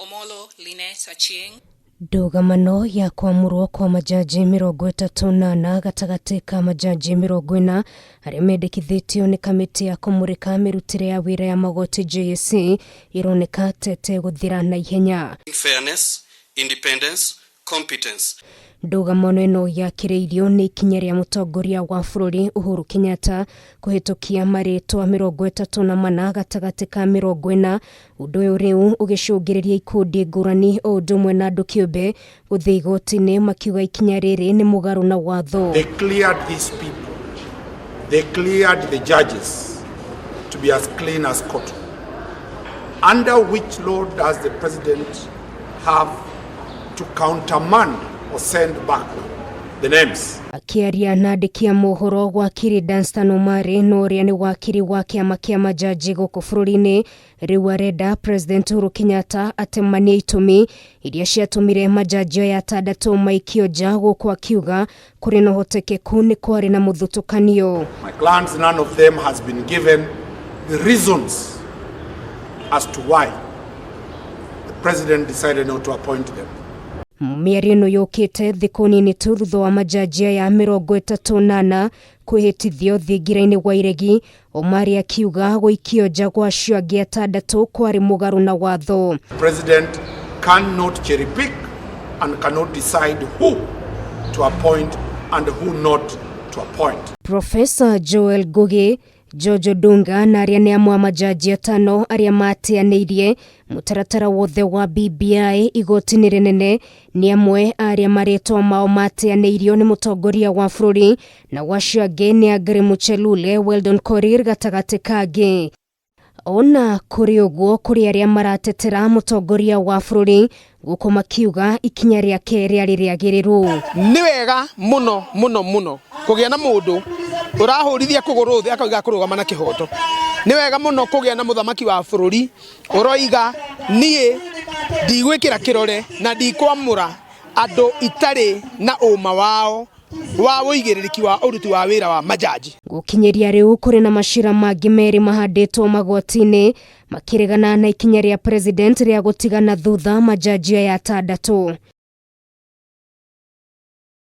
Omolo Lynette Achieng. Ndũgamano ya kwamũrwo kwa majaji 34 gatagatĩ ka majaji 40 arĩa mendekithĩtio nĩ kamĩtĩ ya kũmũrĩka mĩrutĩre ya wĩra ya magoti JSC ĩroneka tete gũthira na ihenya. Fairness, independence, competence. Ndũgamano ĩno yakĩrĩirio nĩ ikinya rĩa mũtongoria wa bũrũri Uhuru Kenyatta kũhĩtũkia marĩtwa 34 gatagatĩ ka 40. Ũndũ ũyũ rĩu ũgĩcũngĩrĩria ikundi ngũrani o ũndũ ũmwe na andũ kĩũmbe gũthiĩ igoti-inĩ makiuga ikinya rĩrĩ nĩ mũgarũ na watho. They cleared these people. They cleared the judges to be as clean as cotton. Under which law does the president have to countermand or send back the names? Akĩaria na andĩki a mohoro, wakiri Danstan Omari na ũrĩa nĩ wakiri wa kĩama kĩa majaji gũkũ bũrũri-inĩ rĩu arenda President Uhuru Kenyatta atemanie itũmi iria ciatũmire majaji aya atandatũ maikio nja, gũkũ akiuga kũrĩ na ũhotekeku nĩ kwarĩ na mũthutũkanio. My clients, none of them has been given the reasons as to why the president decided not to appoint them. Mĩario ĩno yũkĩte thikũ nini tu thutha wa majaji aya 34 kwĩhĩtithio thingira-inĩ wa iregi. Omari akiuga gũikio nja gwa acio angĩ atandatũ kwarĩ mũgarũ na watho. The president cannot cherry pick and cannot decide who to appoint and who not to appoint. Profesa Joel Ngugi, George Odunga na arĩa nĩ amwe a majaji atano arĩa mateanĩirie mũtaratara wothe wa BBI igoti-inĩ rĩnene nĩ amwe arĩa marĩtwa mao mateanĩirio nĩ mũtongoria wa bũrũri, na wacio angĩ nĩ Aggrey Muchelule, Weldon Korir gatagatĩ kangĩ. Ona kũrĩ ũguo, kũrĩ arĩa maratetera mũtongoria wa bũrũri gũkũ makiuga ikinya rĩake rĩarĩ rĩagĩrĩru. Nĩ wega mũno mũno mũno kũgĩa na mũndũ ũrahũrithia kũgũrũ thĩ akauga kũrũgama na kĩhoto. Nĩ wega mũno kũgĩa na mũthamaki wa bũrũri ũroiga niĩ ndigwĩkĩra kĩrore na ndikwamũra andũ itarĩ na ũma wao wa ũigĩrĩrĩki wa ũruti wa wĩra wa majaji. Gũkinyĩria rĩu kũrĩ na macira mangĩ merĩ mahandĩtwo magoti-inĩ makĩregana na ikinya rĩa president rĩa gũtigana thutha majaji aya atandatũ.